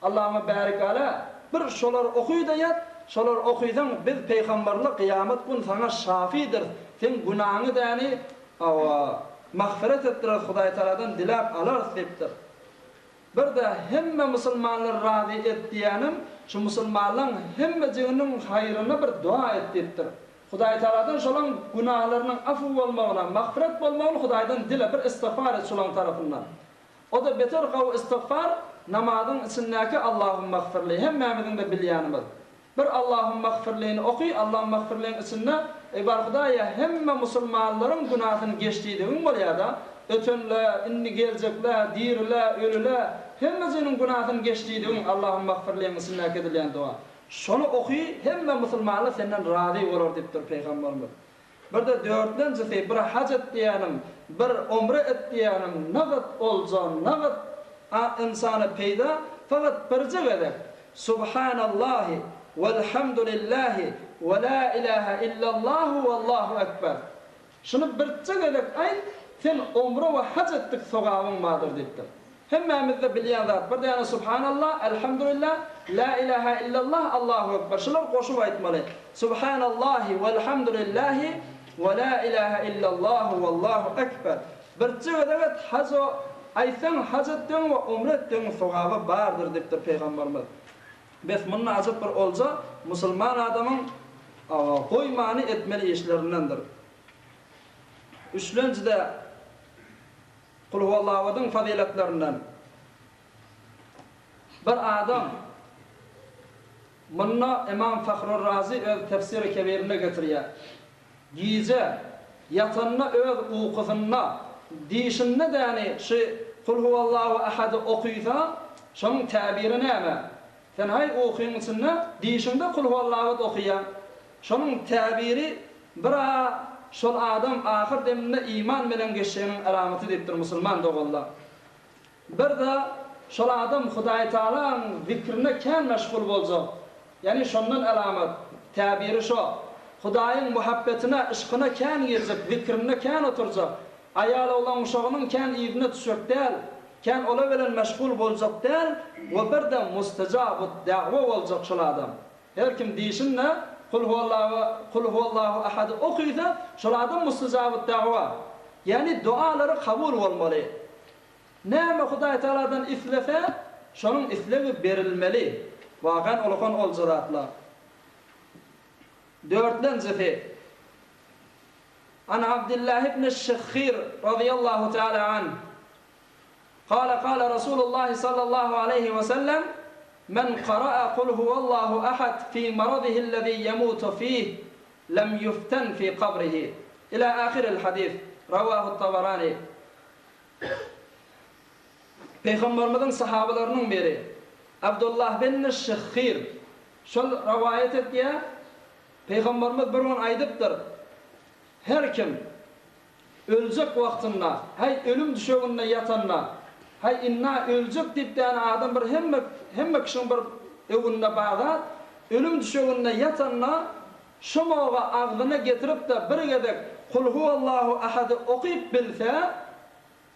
Allahümme bärik ala, bir şolary oky-da ýat, şolary okysaň biz peýgambarlar kyýamat gün saňa şafidiris, seň günaňy däni, hawa, magfyret etdireris Hudaýtagaladan diläp alarys diýipdir. Bir-de hemme musulmanlary razy et diýýänim, şu musulmanlaň hemmejiginiň haýryna bir doga et diýipdir. Hudaýtagaladan şolaň günalarynyň afu bolmagyna, magfyret bolmagyny Hudaýdan dile, bir istigfar et şolaň tarapyndan. O-da beter gowy istigfar, namazyň içindäki Allahumagfirli, hemmämiziň-de bilýänimiz. Bir Allahumagfirlini oky, Allahumagfirliň içinde, Eý bar Hudaýa, hemme musulmanlaryň günasyny geç diýdigiň bolýar-da, ötenle, indi geljekle, dirile, ölüle, hemmejiginiň günasyny geç diýdigiň Allahumagfirliň içindäki edilýän doga. Şony oky, hemme musulmanlar senden razy bolar diýipdir Pygamberimiz. Bir-de dörtlenjisi, bir haj et diýýänim, bir omre et diýýänim, nagt olja, nagt a ynsana peýda, fakat birje gezek, Subhanallahi, welhamdulillahi, we la ilaha illallahu, wallahu ekber. Şuny birje gezek aýt, sen omra we haj etdik sogabyň bardyr diýipdir. Hemmämizde bilýän zat bir däne Subhanallah, Elhamdulillah, La ilaha illallah, Allahu ekber. Şular goşup aýtmaly. Subhanallahi welhamdulillahi we la ilaha illallahu wallahu ekber. Birje gezek et haj aýtsaň haj etdigiň we umre etdigiň sogaby bardyr diýipdir Pygamberimiz. Bes munda ajap bir olja musulman adamyň goýmany etmeli işlerindendir. Üçlenjide Kulhuwallawadyň fazyletlerinden bir adam Munda Ymam Fahrur-Razy öz Tefsiri Kebirinde getirýär. Gije ýatanda öz ukusynda dişinde däni şu Kulhuwallahu Ahady okysa, şonuň täbiri näme? Sen haý ukyň içinde dişiňde Kulhuwallawat okyýaň. Şonuň täbiri bir-a şol adam ahyr deminde iman bilen geçjeginiň alamaty diýipdir musulman doganlar. Bir-de şol adam Hudaýtagalaň zikrine kän meşgul boljak. Ýagny şondan alamat, täbiri şo. Hudaýyň muhabbetine, yşkyna kän girjek, zikrinde kän oturjak. Aýal-oglan-uşagynyň kän yzyna düşjek däl, kän olar bilen meşgul boljak däl we bir-de mustejabud-dagwa boljak şol adam. Her kim dişinde Kul huwallahu Kul huwallahu ahady okysa, şol adam mustejabud-dagwa, ýagny dogalary kabul bolmaly. Näme Hudaý Tagaladan islese, şonuň islegi berilmeli. Wakan ulakan olja zatlar. Dörtlenjisi, An Abdullah ibn Şyhhyr razyýallahu teala anh, Kale kale Rasulullah sallallahu aleýhi we sellem, Men kara'a kul huwallahu ahad fi maradihillezî yemutu fîh, lem yuften fi kabrihi. Ila ahiril hadis. Rawahu Tabarani. Pygamberimiziň sahabalarynyň biri Abdullah bin Şyhhyr şol rowaýat edýär, Pygamberimiz bir gün aýdypdyr, Her kim öljek wagtynda, häý ölüm düşeginde ýatanda, häý inna öljek diýip däne adam bir hemme hemme kişiň bir öwünde bar zat, ölüm düşeginde ýatanda şomaga agzyna getirip-de bir gezek Kulhuwallahu ahady okyp bilse,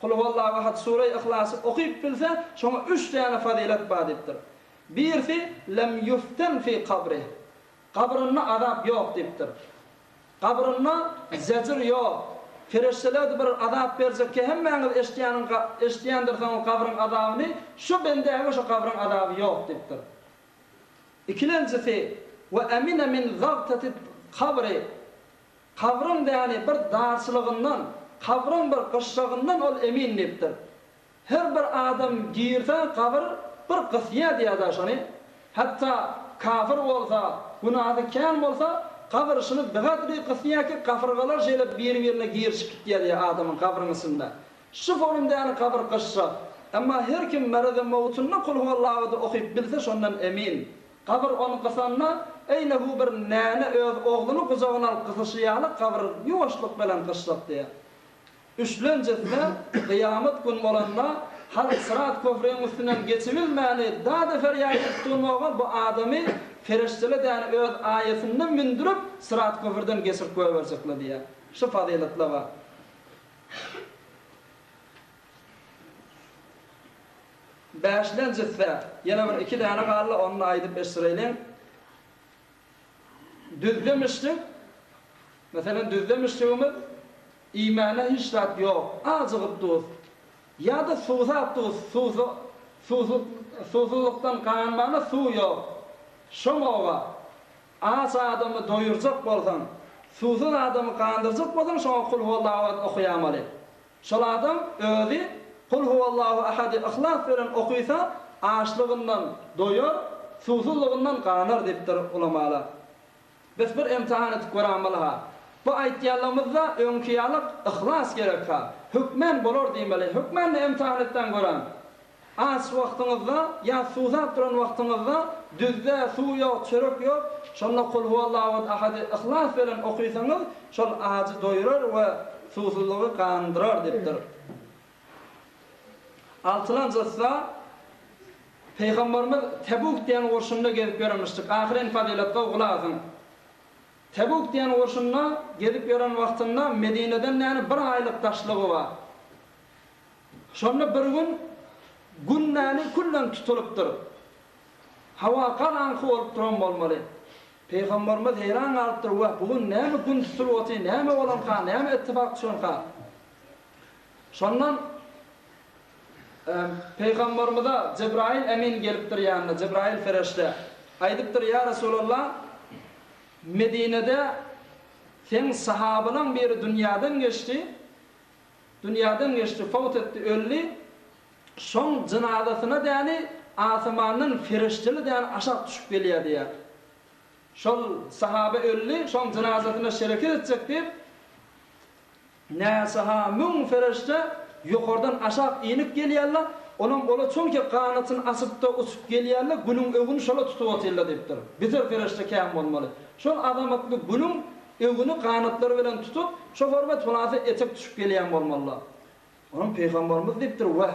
Kulhuwallahu ahad sureý Yhlasy okyp bilse, şoňa üç däne fazylet bar diýipdir. Birisi lem ýuften fi kabrih. Gabrynda azap ýok diýipdir. Gabrynda zejr ýok. Perişdeler-de bir azap berjekkä hemmäňiz eşidýäniň eşidýändirsiňiz gabryň azabyny, şu bendäge şu gabryň azaby ýok diýipdir. Ikilenjisi, we emine min zagtatit kabri, gabryň däni bir darçylygyndan, gabryň bir gyşjagyndan ol emin diýipdir. Her bir adam girse gabyr bir gysýa diýýärler şony. Hatda kafir bolsa, günasy kän bolsa, gabyr şuny bigadry gysýa ki, gafyrgalar şeýle biri-birine girişip gitýär diýýär adamyň gabryň içinde. Şu forumda ýaly gabyr gyşjak. Emma her kim merezi mowtunda kulhuwallawady okyp bilse şondan emin. Gabyr ony gysanda, Eýnehu bir näne öz ogluny gujagyna alyp gysyşy ýaly gabyr ýuwaşlyk bilen gyşjak diýýär. Üçlenjisine kyýamat gün bolanda halk syrat köprüniň üstünden geçibilmäni dady-ferýat edip durmaga bu adamy perişdele däni öz aýasynda mündürip syrat köprüden geçirip goýberjekler diýýär. Şu fazyletler bar. Bäşlenjisi, ýene bir iki däne galdy, ony-da aýdyp eşdireýliň. Düzde müşrik, meselem, düzde müşrigimiz iýmäne hiç zat ýok, ajygyp dur. Ýa-da suwsap dur, suwsuzlykdan ganmana suw ýok. Şoňa aç adamy doýurjak bolsaň, suwsuz adamy gandyrjak bolsaň, şoňa Kulhuallahu okaýamaly. Şol adam özi Kul huwallahu ahady yhlas bilen okysa, açlygyndan doýar, suwsuzlygyndan ganar diýipdir ulamalar. Biz bir imtihan edip göräýmeli-ha. Bu aýtýanlarymyzda öňki ýalyk yhlas gerek-ha. Hökmän bolar diýmeli. Hökmän-de imtihan etmäň göräň. Aç wagtyňyzda ýa suwsap duran wagtyňyzda düzde suw ýok, çörek ýok, şonda Kulhuwallahu ahady yhlas bilen okysaňyz, şol ajy doýurar we suwsuzlygy gandyrar diýipdir. Altylanjysda Pygamberimiz Tebuk diýen urşunda gezip ýörenmişdik. Ahyryn fazyletde gulak asyň. Tebuk diýen urşunda gezip ýören wagtynda Medineden näni bir aýlyk daşlygy bar. Şonda bir gün Gün näni külden tutulypdyr. Hawa garaňky bolup duran bolmaly. Pygamberimiz heýran galypdyr, Wah, bu gün näme Gün tutulyp otyr, näme bolanka, näme ittifak düşenka? Şondan Pygamberimize Jebraýyl emin gelipdir ýanyna, Jebraýyl fereşde. Aýdypdyr, Ýa Resulallah, Medinede seň sahabalaň biri dünýäden geçdi. Dünýäden geçdi, fawt etdi, öldi. Şoň jynazasyna däni asymandan fereşteli däni aşak düşüp gelýär diýýär. Şol sahaba öldi, şoň jynazasyna şereket etjek diýip, näçe-ha müň fereşte ýokardan aşak inip gelýärler, olam ola çünki ganatyny açyp-da uçup gelýärler, günüň öwüni şola tutup otyrlar diýipdir. Beter fereşte kän bolmaly. Şol azamatly günüň Öwüni ganatlary bilen tutup, şo hormat hulasy etek düşüp gelýän bolmaly-la. Onuň pygamberimiz diýipdir, Wah,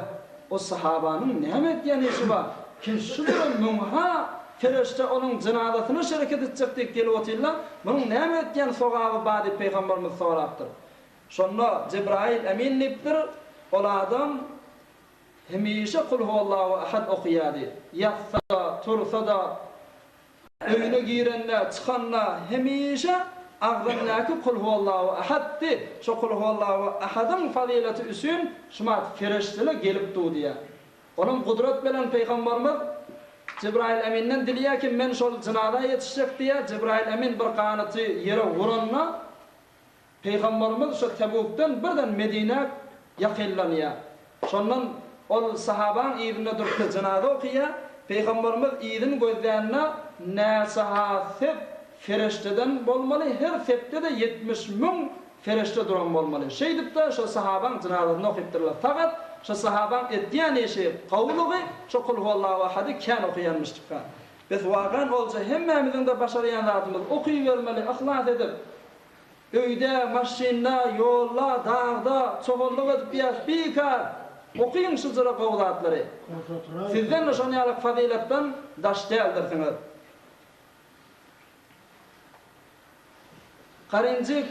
o sahabanyň näme edýän işi bar? Kim şu duran müň-ha fereşte onuň jynazasyna şereket etjek diýip gelip otyrlar, munuň näme edýän sogaby bar diýip pygamberimiz sorapdyr. Şonda Jebraýyl emin diýipdir, Ol adam hemişe Kulhuallahu ahad okaýardy. Ýatsa-da, tursa-da, Öýüne girende, çykanda hemişe agzyndaky Kulhuallahu Ahaddy. Şo Kulhuallahu Ahadyň fazyleti üçin şumat fereşteler gelip dur diýýär. Olam gudrat bilen Pygamberimiz Jebraýyl Eminden dileýär ki, men şol jynaza ýetişjek diýýär. Jebraýyl Emin bir ganaty ýere uranda, Pygamberimiz şo Tebukdan birden Medinä ýakynlanýar. Şondan ol sahabaň yzynda durupdyr, jynaza okaýar. Pygamberimiz yzyny gözlände näçe-ha sep fereşteden bolmaly, her sepde-de 70 000 fereşte duran bolmaly. Şeýdip-de şo sahabaň jynazasyny okypdyrlar. Fakat şo sahabaň etýän işi, gowulygy şo Kulhuallahu ahady kän okaýanmyşdyka. Biz wagan olja hemmämiziň-de başarýan zadymyz okybermeli, yhlas edip. Öýde, maşynda, ýolda, dagda çoganlyk edip ýas, bikar! Okyň şujura gowy zatlary. Sizden-de şon ýaly fazylatdan daş däldirsiňiz. Garynjyk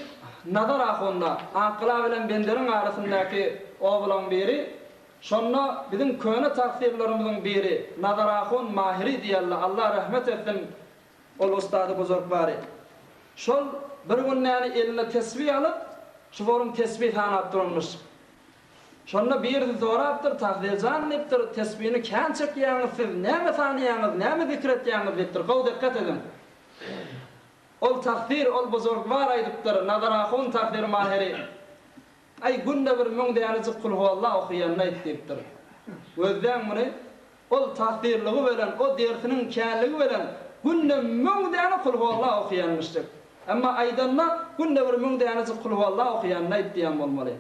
Nazar ahunda, Akgala bilen Benderiň arasyndaky obalaň biri, şonda biziň köne tagsyrlarymyzyň biri Nazar ahun Mahiri diýerler, Allah rehmet etsin, Ol ussady buzurgbary. Şol bir gün näni eline tesbi alyp, şu forum tesbi sanap duranmyş. Şonda birisi sorapdyr, Tahzir jan diýipdir, tesbini kän çekýäňiz siz, näme sanaýaňyz, näme zikr etýäňiz diýipdir, gowy dikkat ediň. Ol tahzir, ol buzurgbar aýdypdyr, Nazar ahun tahzir maheri. Aý, günde bir müň dänejik kulhualla okaýanyny aýt diýipdir. Gözläň muny, ol tasirligi bilen, o dersiniň känligi bilen günde müň däne kulhualla okaýanmyşdyk. Emma aýdanda günde bir müň dänejik kulhualla okaýanyny aýt diýen bolmaly.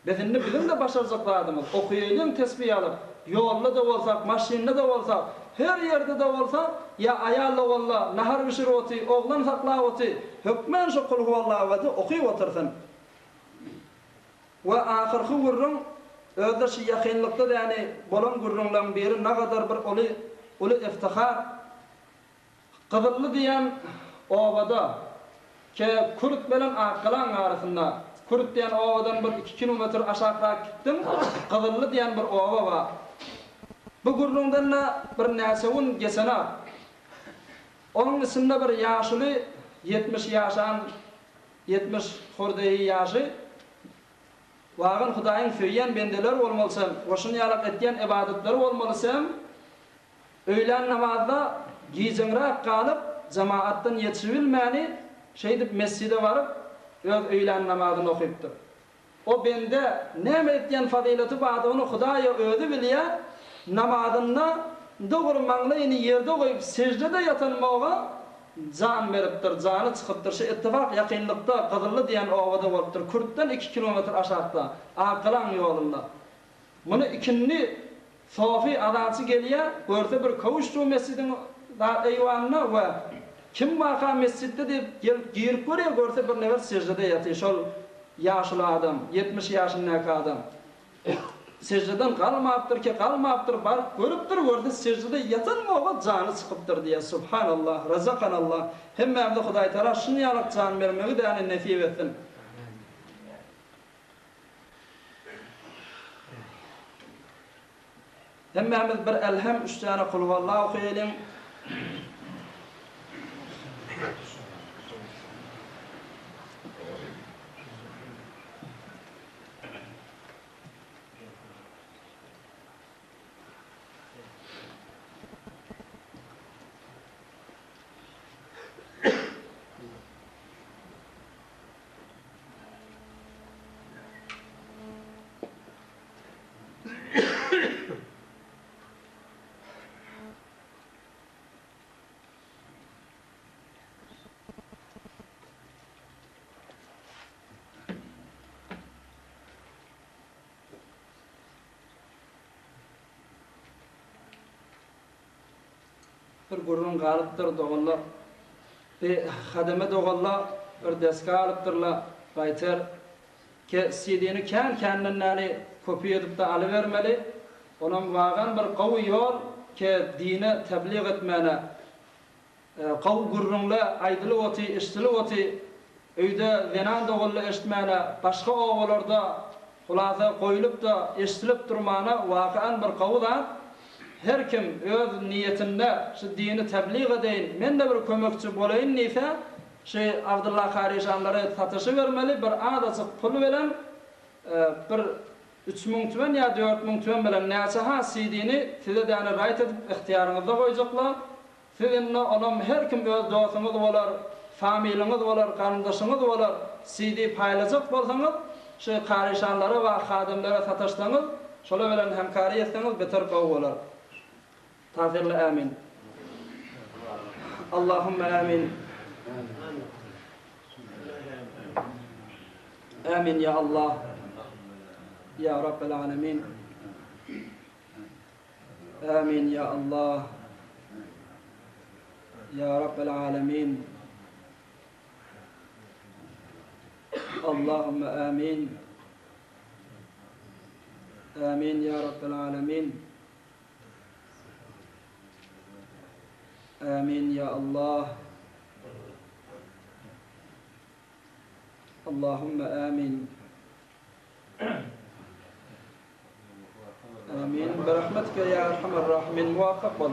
Biz indi biziň-de başarjak zadymyz, okaýalyň tesbi alyp, ýolda-da bolsak, maşynda-da bolsak, her ýerde-de bolsak, ýa aýal doganla nahar bişirip oty, oglan saklap oty, hökmän şo Kulhuwallahady okyp otursyn. We ahyrky gürrüň, özde şu ýakynlykda däni bolan gürrüňleň biri nagadar bir uly uly iftihar. Gyzylly diýen obada, ke Kürt bilen Akgalaň arasynda, Kürt diýen obadan bir iki kilometr aşakrak gitdiň, Gyzylly diýen bir oba bar. Bu gürrüňden-de bir näçe gün geçenok. Onuň içinde bir ýaşuly, 70 ýaşan, 70 hurdeýi ýaşy, Wagan Hudaýyň söýýän bendeleri bolmaly sen, goşun ýalak etýän ybadatlary bolmaly sen, Öýlän namazda gijeňräk galyp, jemagatdan ýetişibilmäni, şeýdip mesjide baryp, öz öýlän namazyny okypdyr. O bende näme etýän fazyleti bardygyny Hudaýa özi bilýär, namazynda dogry maňlaýyny ýerde goýup seždede ýatan moga jan beripdir, jany çykypdyr. Şu ittifak ýakynlykda Gyzylly diýen obada bolupdyr, Kürtden iki kilometr aşakda, Akgalaň ýolunda. Muny ikindi Sofy azançy gelýär, görse bir köwüş dur mesjidiň zat eýwanynda we Kim barka mesjitde diýip gelip girip görýär, görse bir nefer seždede ýatyr, şol ýaşuly adam, 70 ýaşyndaky adam. Seždeden galmapdyr ki, galmapdyr, baryp görüpdir, görse seždede ýatan moga jany çykypdyr diýýär. Subhanallah, razakanallah. Hemmämize Hudaýtagala şunýalak jan bermegi däni nesip etsin. Hemmämiz bir Elhem üç däne Kulhuwalla okaýalyň. Bir gürrüň galypdyr doganlar. Bir hademe doganlar bir deska alypdyrlar. Gaýtar ke CD-ni kän-känden däli kopiýa edip-de alybermeli. Onam wagan bir gowy ýol ke dine teblig etmäne. Gowy gürrüňle aýdylyp oty, eşdilip oty. Öýde zenan doganly eşitmäne, başga obalarda hulasa goýulyp-da eşdilip durmana wakyan bir gowy zat. Her kim öz niýetinde şu dini teblig edeýin, men-de bir kömekçi bolaýyn diýse, şu Abdylla Karyşanlary satyşybermeli, bir azajyk pul bilen bir 3000 tümen ýa 4000 tümen bilen näçe-ha CD-ni size däne raýt edip ygtyýaryňyzda goýjaklar. Siz indi onam her kim öz dosuňyz bolar, familiňiz bolar, garyndaşyňyz bolar, CD paýlajak bolsaňyz, şu karyşanlara we hadymlara sataşsaňyz, şolar bilen hemkary etseňiz beter gowy bolar. Tasirli ämin. Allahümme ämin. Ämin ya Allah. Ya Rabbel alemin. Amin ya Allah. Ya Rabbel alemin. Allahümme amin. Amin ya Rabbel alemin. Amin ya Allah. Allahümme amin. Amin. Berahmetike ya erhamer rahimin. Muvaffak bol.